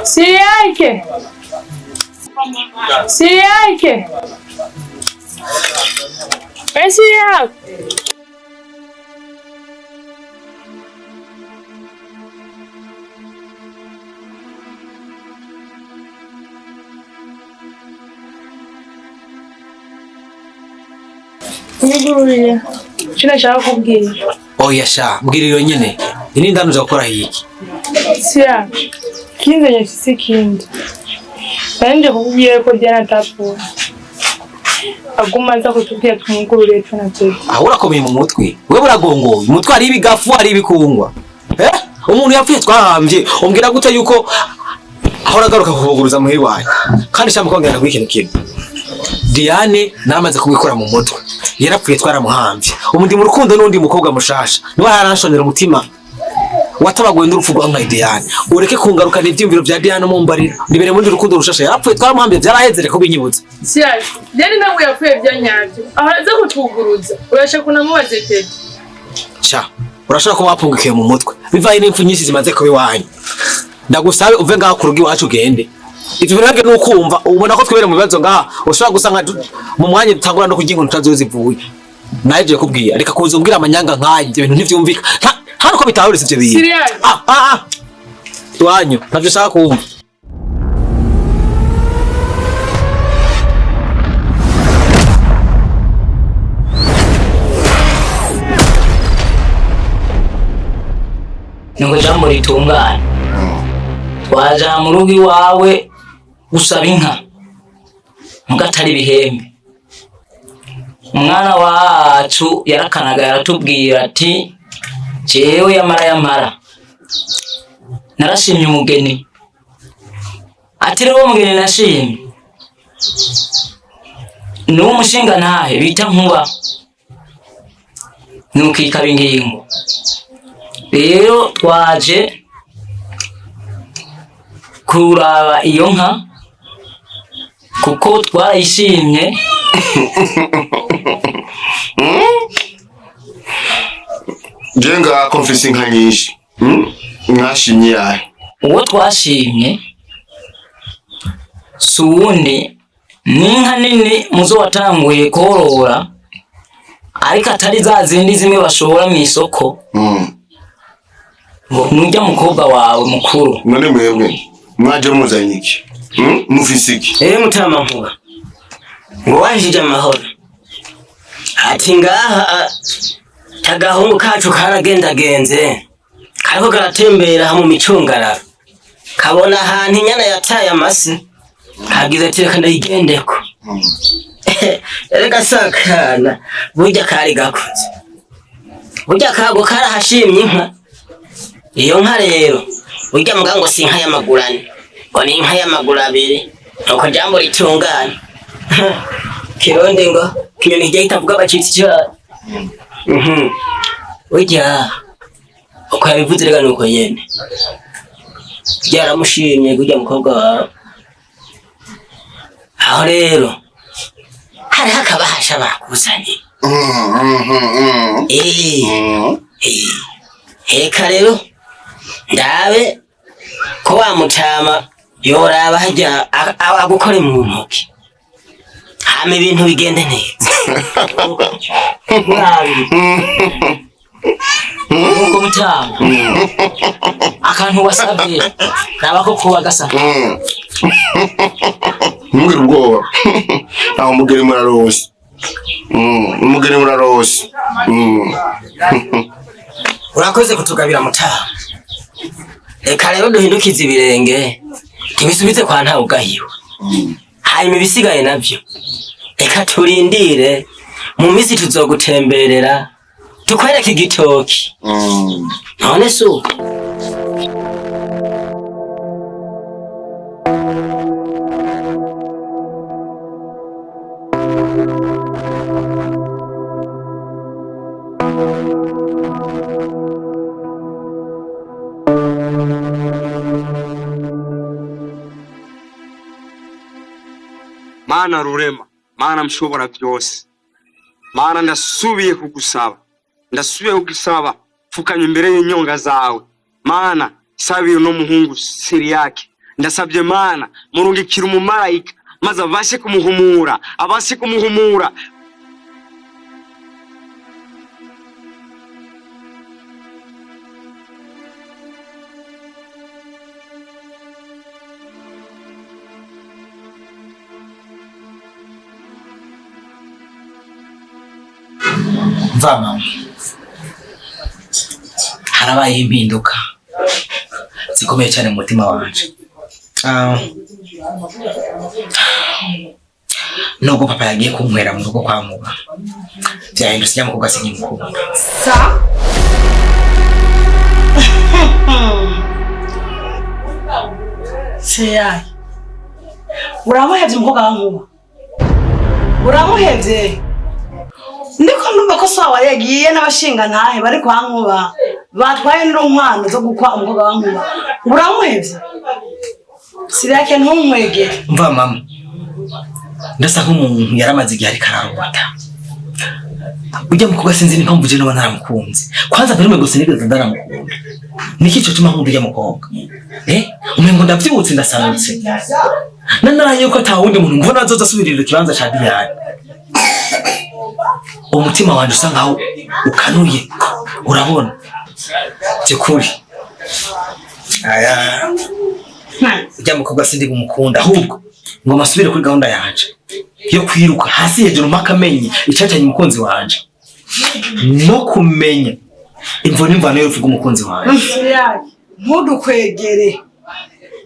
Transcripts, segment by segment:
Siriyake, Siriyake, we Siriyake. Nyugururire icyo nashaka kubwira. Oya sha, mbwira iyo nyene ini ndanuza gukora iki. Siya kinzanye si ikindi, nari nje kukubwira ko Diana atapfuye, aguma aza kutubwira tumwugururire tuna Teddy. Aho urakomeye mu mutwe wewe, uragongoye umutwe, hari ibigafu, hari ibikungwa. Umuntu yapfuye twahambye, umbwira gute yuko aho uragaruka kuvuguruza muhiri wawe? Kandi sha mukongera kuri ikintu kimwe, Diane namaze kumwikora mu mutwe, yarapfuye twaramuhambye, ubu ndi mu rukundo n'undi mukobwa mushasha, niwe haranshonera umutima watabaguye n'urupfu rwa nka Diane. Ureke kungarukana ivyiyumviro vya Diane mumbarira, nibere muri rukundo rushasha, yarapfuye twaramuhambye, vyaraheze, reka kubinyibutsa. Siya, Diana ntabwo yapfuye bya nyabyo, aho aza kutuguruza urashaka unamubaze Teddy. Sha, urashobora kuba wapungukiye mu mutwe bivaye n'impfu nyinshi zimaze kuba iwanyu. Ndagusabe uve ngaha ku rugo iwacu ugende. Ivyo bintu ni ukumva ubona ko twibere mu bibazo ngaha, ushobora gusanga mu mwanya dutangura no kurya inkoni tutazi zivuye. Naje kubwira reka kuza umbwira amanyanga nk'aya, ivyo bintu ntivyumvika, nta nuko bitahuritse ivyo bintu. Serious? Ah ah ah, iwanyu ntavyo ushaka kumva. Nuko jambo ritungane, twaja mu rugo iwawe gusaba inka muga atari ibihembe. Umwana wacu yarakanaga, yaratubwira ati: "Jewe yamara yamara narashimye umugeni." Ati: "Rero uwo mugeni nashimye ni umushinga ntahe bita Nkuba." Nuko ikaba ingingo rero twaje kuraba iyo nka kuko twarayishimye. Je ngako mfise inka nyinshi. Mwashimye yahe? Uwo twashimye si uwundi, ni inka nini muzo watanguye korora, ariko atari za zindi zimwe bashora mu isoko. Nujya mukobwa wawe mukuru. None mwebwe mwaje muzanye iki? Mufise iki? Eh, mutama Nkuba, ngo wahishije amahoro, ati ngaha tagahungu kacu karagendagenze, kariko karatembera mu micungararo, kabona ahantu inyana yataye amase, kagize ati: "Reka ndayigendeko." Erega sakana burya kari gakuze, burya kago karahashimye inka. Iyo nka rero burya muga ngo si inka y'amaguru ane, ngo ni inka y'amaguru abiri. Nuko jambo ritungana, kironde ngo kinyoni kijya kitavuga bacitse icyaha. Burya uko yabivuze rega nuko nyene byaramushimye kurya mukobwa wawe. Aho rero hariho akabahasha bakuzanye. Eh, reka rero ndabe ko wa mutama yoraba harya agukore mu ntoki, hama ibintu bigende neza. Nuko mutama, akantu wasabye raba ko kuba gasa. Ntugire ubwoba, aho umugeni murarose. Umugeni murarose. Urakoze kutugabira mutama. Reka rero duhindukize ibirenge ntibisubize kwa ntawe ugahiwe, hanyuma ibisigaye navyo reka turindire mu minsi tuzogutemberera tukwereke igitoki. None si uko? Mana Rurema, Mana mshobora byose, Mana ndasubiye kugusaba, ndasubiye kugusaba, pfukanye imbere y'inyonga zawe, Mana sabiye uno muhungu Siriyake. Ndasabye Mana, murungikira umumarayika maze abashe kumuhumura, abashe kumuhumura. Mva mama, harabaye impinduka zikomeye cyane mu mutima wanje. Nubwo papa yagiye kunywera mu rugo kwa Muba, byahindutse nyamukobwa sinkimukunda. Sa Seyayi, uramuhevye umukobwa wa Nkuba? Uramuhevye? Ndiko ndumva ko sawa yagiye n'abashinga ntahe bari kwa Nkuba batwaye n'inkwano zo gukwa umukobwa wa Nkuba. Uramuhevye? Sirake ntunkwegere. Mva mama, ndasa nk'umuntu yaramaze igihe ariko ararota. Ujya mukobwa sinzi n'impamvu je noba naramukunze. Kwanza mbere gusa nigeze ndaramukunda. Niki cyo tuma nkunda ujya mukobwa? Umengo ndavyibutse ndasanutse. Nanaraye yuko ata wundi muntu mbona azoza asubirira ikibanza ca Diane. Umutima wanje usa nkaho ukanuye. Urabona? Byukuri. Aya. Ujya mukobwa sindi kumukunda ahubwo ngo masubire kuri gahunda yanje yo kwiruka hasi hejuru mpaka amenye icacanye umukunzi wanje no kumenya imvo n'imvano y'urupfu rw'umukunzi wanje. Seyayi, ntudukwegere.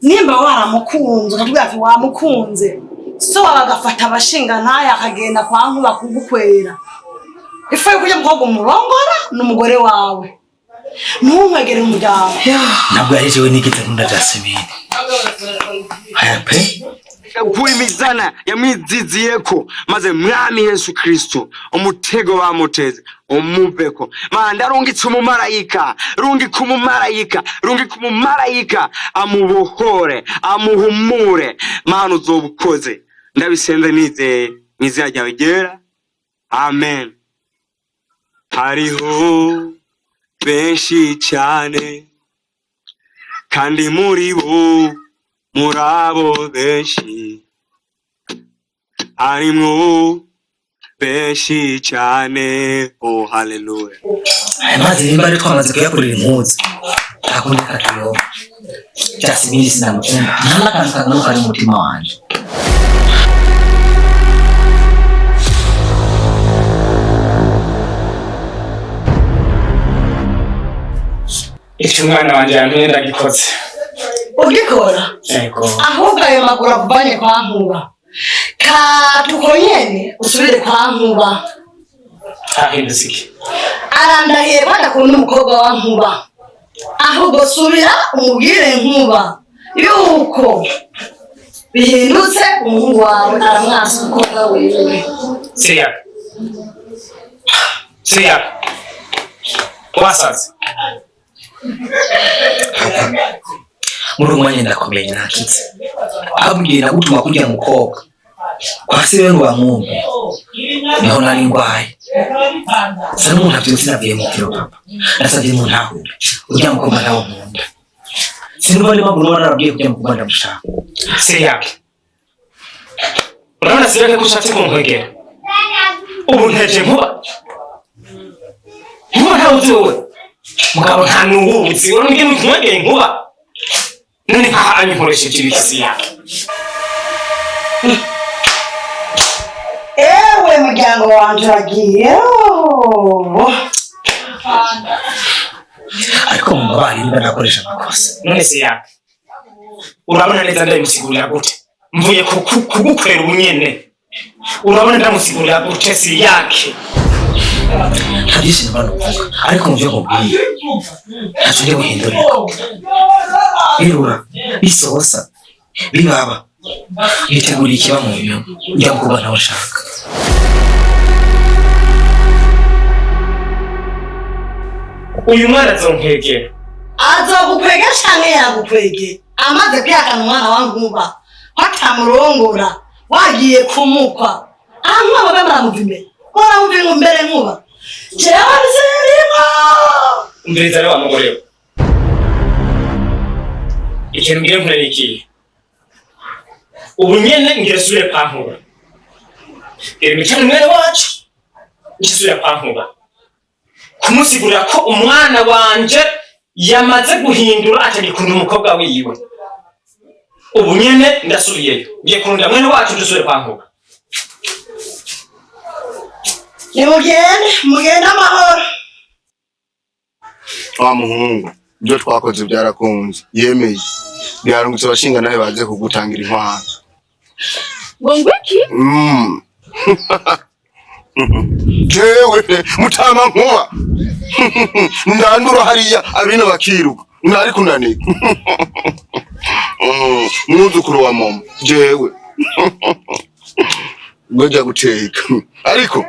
Nimba waramukunze ukatubwira ati wamukunze, so agafata abashinga ntaye akagenda kwa Nkuba kugukwera. Ifu yo kujya mukobwa umurongora n'umugore wawe. Ntunkwegere umuryango. Ntabwo yari jewe nigeze nkunda Jasmine. Aya pe Kuri mizana yamwiziziyeko maze mwami Yesu Kristo umutego bamuteze umuveko. Mana, ndarungitse umumarayika, rungika umumarayika, rungika umumarayika amubohore, amuhumure. Mana uzobukoze. Ndabisenze nizeye mu izina ryawe ryera. Amen. Hariho benshi cyane kandi muri bo muri abo benshi harimwo benshi cyane. Oh haleluya. Aya mazi nimba ari twamaze kuyakurira impuzu ntakundi katuyoba. Jasmine sinamukunda nta n'akantu kangana kari mu mutima wanje. Icyo umwana wanje yantumye ndagikoze. Ugikora? Yego. Ahubwo ayo maguru akuvanye kwa Nkuba. Katuko nyene usubire kwa Nkuba. Hahindutse iki? Arandahiye badakunda umukobwa wa Nkuba. Ahubwo subira umubwire Nkuba yuko bihindutse umuhungu wawe aramwasa umukobwa wiwe. Siyaka. Siyaka. Wasaze. Muri uwo mwanya ndakomeye nakitse. Abwira gutuma kurya mukobwa. Kwa se rero bamwumve. Niho nari ndwaye. Sa n'umuntu avyutse navuye mu biro papa. Nasavye mu ntahure. Urya mukobwa nawe nkunda. Sinumva niba mbona narabwiye kurya mukobwa ndamushaka. Siyaka. Urabona Siyaka ko ushatse kunkwegera. Ubu nteje nkuba. Nkuba ntawe uzi wowe. Mugabo nta n'uwuzi. Urabona ingene unkwegeye nkuba. None nkaha anyohoresheje ibiki Siyaka? Ewe muryango wanje uragiye. Ariko mubabare niba nakoresha amakosa. None Siyaka, urabona neza ndabimusigurira gute? Mvuye kugukorera ubunyene. Urabona ndamusigurira gute Siyake? Nta byinshi mba nuvuga, ariko mu byo nkubwiye ntacyo ndi buhindurire. Birura, bisosa, bibaba, biteguriye ikiba mu nyuma, ujya mukobwa nawe ushaka. Uyu mwana azonkwegera. Azogukwega canke yagukwege? Amaze kwihakana umwana wa Nkuba ko atamurongora, wagiye kumukwa. Aha Nkuba babe baramuva imbere. Baramuva imbere Nkuba. Jewe nzirimo. Umviriza rero wa mugore we. Ikintu ngiye nkorera ikihe? Ubu nyene ngira subire kwa Nkuba. Ngira micane mwene wacu, nsubira kwa Nkuba kumusigurira ko umwana wanje yamaze guhindura atagikunda umukobwa wiwe. Ubu nyene ndasubiyeyo, ngiye kurondera mwene wacu, dusubire kwa Nkuba. Nimugende, mugende amahoro. Wa muhungu, ibyo twakoze byarakunze, yemeye byarungutse abashinga nawe baze kugutangira inkwano. Ngo ngwiki? Jewe mutama nkuba ndandura hariya abino bakiruka nari kunaniga. Mwuzukuru wa mama jewe ngoja guteka, ariko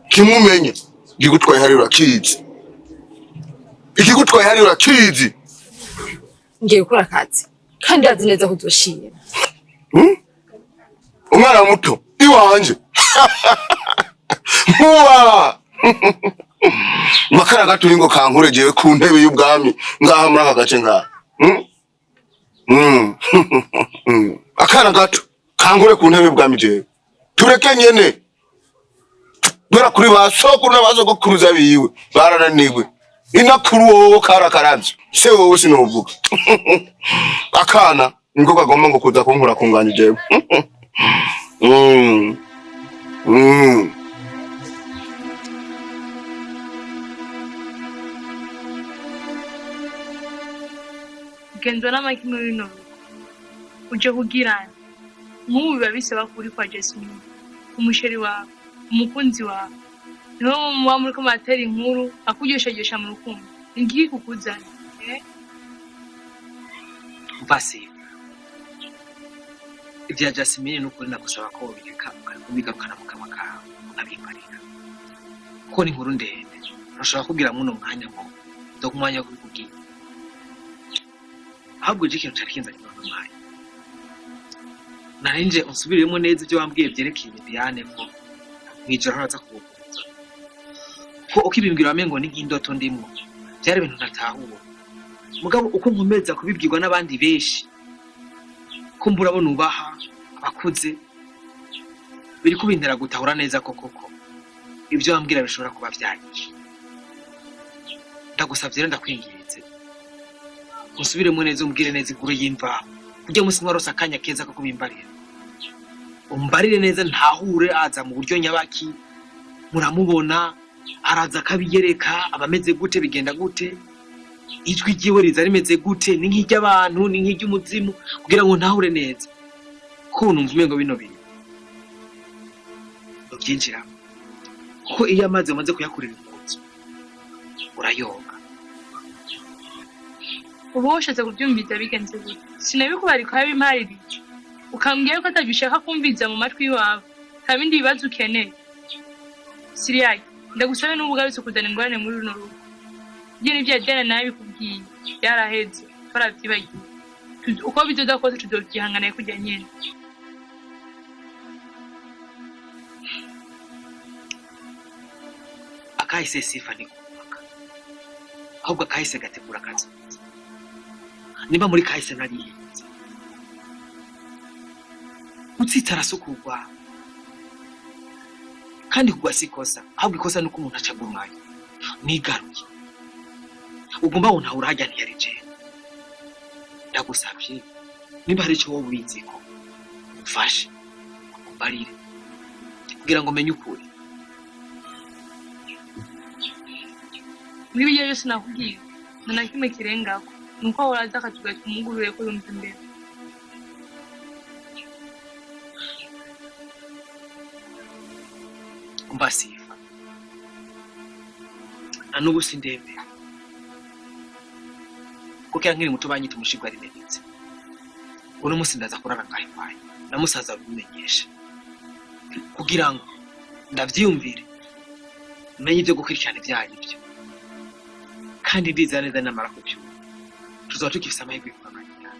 kimumenye igigutwaye hari urakizi, ikigutwaye hari urakizi. Ngiye gukora akazi kandi azi neza ko uzoshima. Umwana muto iwanje nkuba makara gato ngo kankure jewe ku ntebe y'ubwami ngaha muri aka gace ngaha. Akana gato kankure ku ntebe y'ubwami jewe, tureke nyene dora kuri ba sokuru n'abasogokuruza biwe barananiwe, inakuru wowe karakaravyo se wowe sinovuga. Akana niko kagomba ngo kuza kunkura kunganya jewe. Genzo n'amaki muri runo rugo uje kugirana nk'ubu biba bisaba ko uri kwa Jasmine, umusheri wawe, umukunzi wawe, niwe muba muriko muratera inkuru akuryosharyosha mu rukundo, ngiye kukuzana eh? Mvasi ibya Jasmine n'ukuri nagusaba ko wobireka ukabigarukana mu kanwa kawe ukabiparika, kuko ni inkuru ndende ntushobora kubwira mw'uno mwanya ngo ndoga umwanya wo kubikubwira. Ahubwo je ikintu cari kinzanye muri uno mwanya, narinje unsubiremo neza ibyo wambwiye byerekeye Diane ko mwijoro haraza kubukuza, ko uko ibimbwira wamengo ni nk'indoto ndimwo, byari ibintu ntatahura. Mugabo uko nkomeza kubibwirwa n'abandi benshi ko mbura abo nubaha abakuze, biri kubintera gutahura neza ko koko ibyo wambwira bishobora kuba vyarije. Ndagusavye rero, ndakwinginze unsubiremo neza, umbwire neza inkuru y'imvaho, kugira umunsi mwarose akanya keza ko kubimbarira, umbarire neza ntahure. Aza mu buryo nyabaki, muramubona araza akabiyereka, abameze gute, bigenda gute, ijwi ryiwe riza rimeze gute, ni nk'iry'abantu, ni nk'iry'umuzimu, kugira ngo ntahure neza ko numva umengo bino bintu ubyinjiramo, kuko iyo amazi umaze kuyakurira impunzi urayoga. Ubu washatse kubyumviza bigenze gute? Sinabikubarika yabimpaririye ukambwira ko atavyo ushaka kumviza mu matwi iwawe, nta bindi bibazo ukeneye. Siriyake, ndagusabe n'ubu ugarutse kuzana ingorane muri runo rugo. Ibyo nivyo Diane nawe bikubwiye byaraheze, twaravyibagiwe. Uko bizoza kose tuzovyihanganira kurya nyene. Akahise sifa ni kubaka, ahubwo akahise gategura akazoza. Niba muri kahise narihenze utsitara kugwa, kandi kugwa si ikosa, ahubwo ikosa nuko umuntu acagura umwanya. Nigaruye ugomba wuntahura harya ntiyari jewe. Ndagusavye nimba hari ico wowe ubiziko umfashe umbarire kugira ngo menye ukuri. Muri bijya byose nakubwiye nta na kimwe kirengako, nuko ahora aza akatubwira tumugurure ko yumva imbere. Umva sifa, na n'ubu sindemera, kuko kera nkiri muto banyita umushigwa rimenetse. Uno musi ndaza kurara ngaho iwanyu na musaza abimenyeshe kugira ngo ndavyiyumvire, menye ivyo gukurikirana ivyo arivyo, kandi ndizera neza namara kuvyumva tuzaba tugifise amahirwe yo kuganira.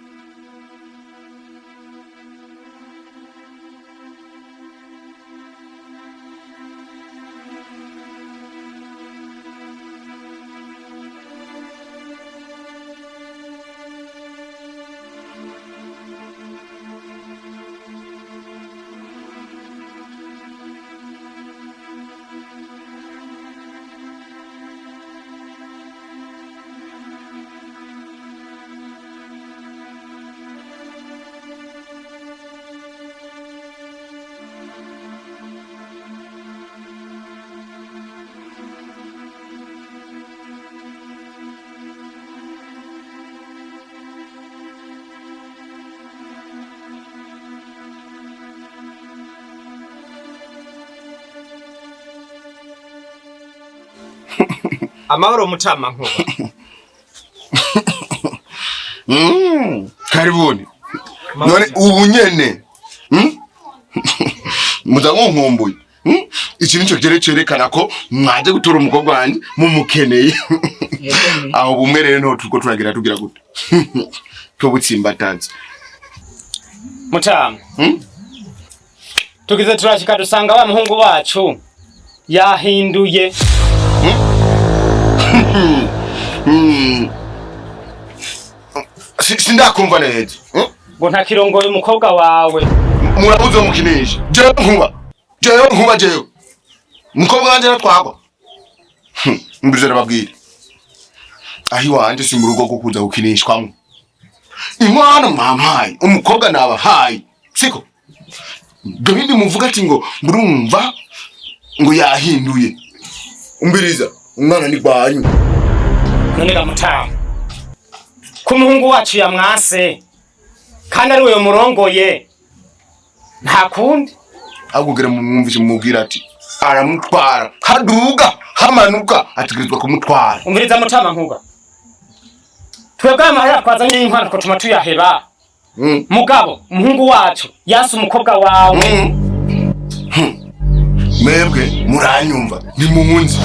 Amahoro mutama Nkuba. Karibuni. None ubu nyene muza nkunkumbuye. Iki nico kere cerekana ko mwaje gutora umukobwa wanjye mumukeneye. Aho bumwe rero niho turiko turagira tugira gute tubutsimbataza. Mutama. Tugize turashika dusanga wa muhungu wacu yahinduye. Sindakumva neza. Ngo ntakirongoye umukobwa wawe. Murabuze mukinisha. Jewe Nkuba. Jewe Nkuba jewe. Umukobwa wanje natwagwa. Mbiriza nababwira. Aho iwanje si mu rugo rwo kuza gukinishwamwo. Inkwano mwampaye, umukobwa nabahaye. Siko? Ibyo bindi muvuga ati ngo murumva ngo yahinduye. Umbiriza, umwana ni gwanyu. None ga mutama, ko umuhungu wacu yamwase kandi ari we murongoye, nta kundi. Ahubwo mumwumvishe mumubwira ati aramutwara haduga hamanuka ategerezwa kumutwara. Umviriza mutama Nkuba, twebwe amahera twazanye y'inkwano ko tuma tuyaheba. Mugabo umuhungu wacu yase umukobwa wawe. Mwebwe muranyumva ntimunzi.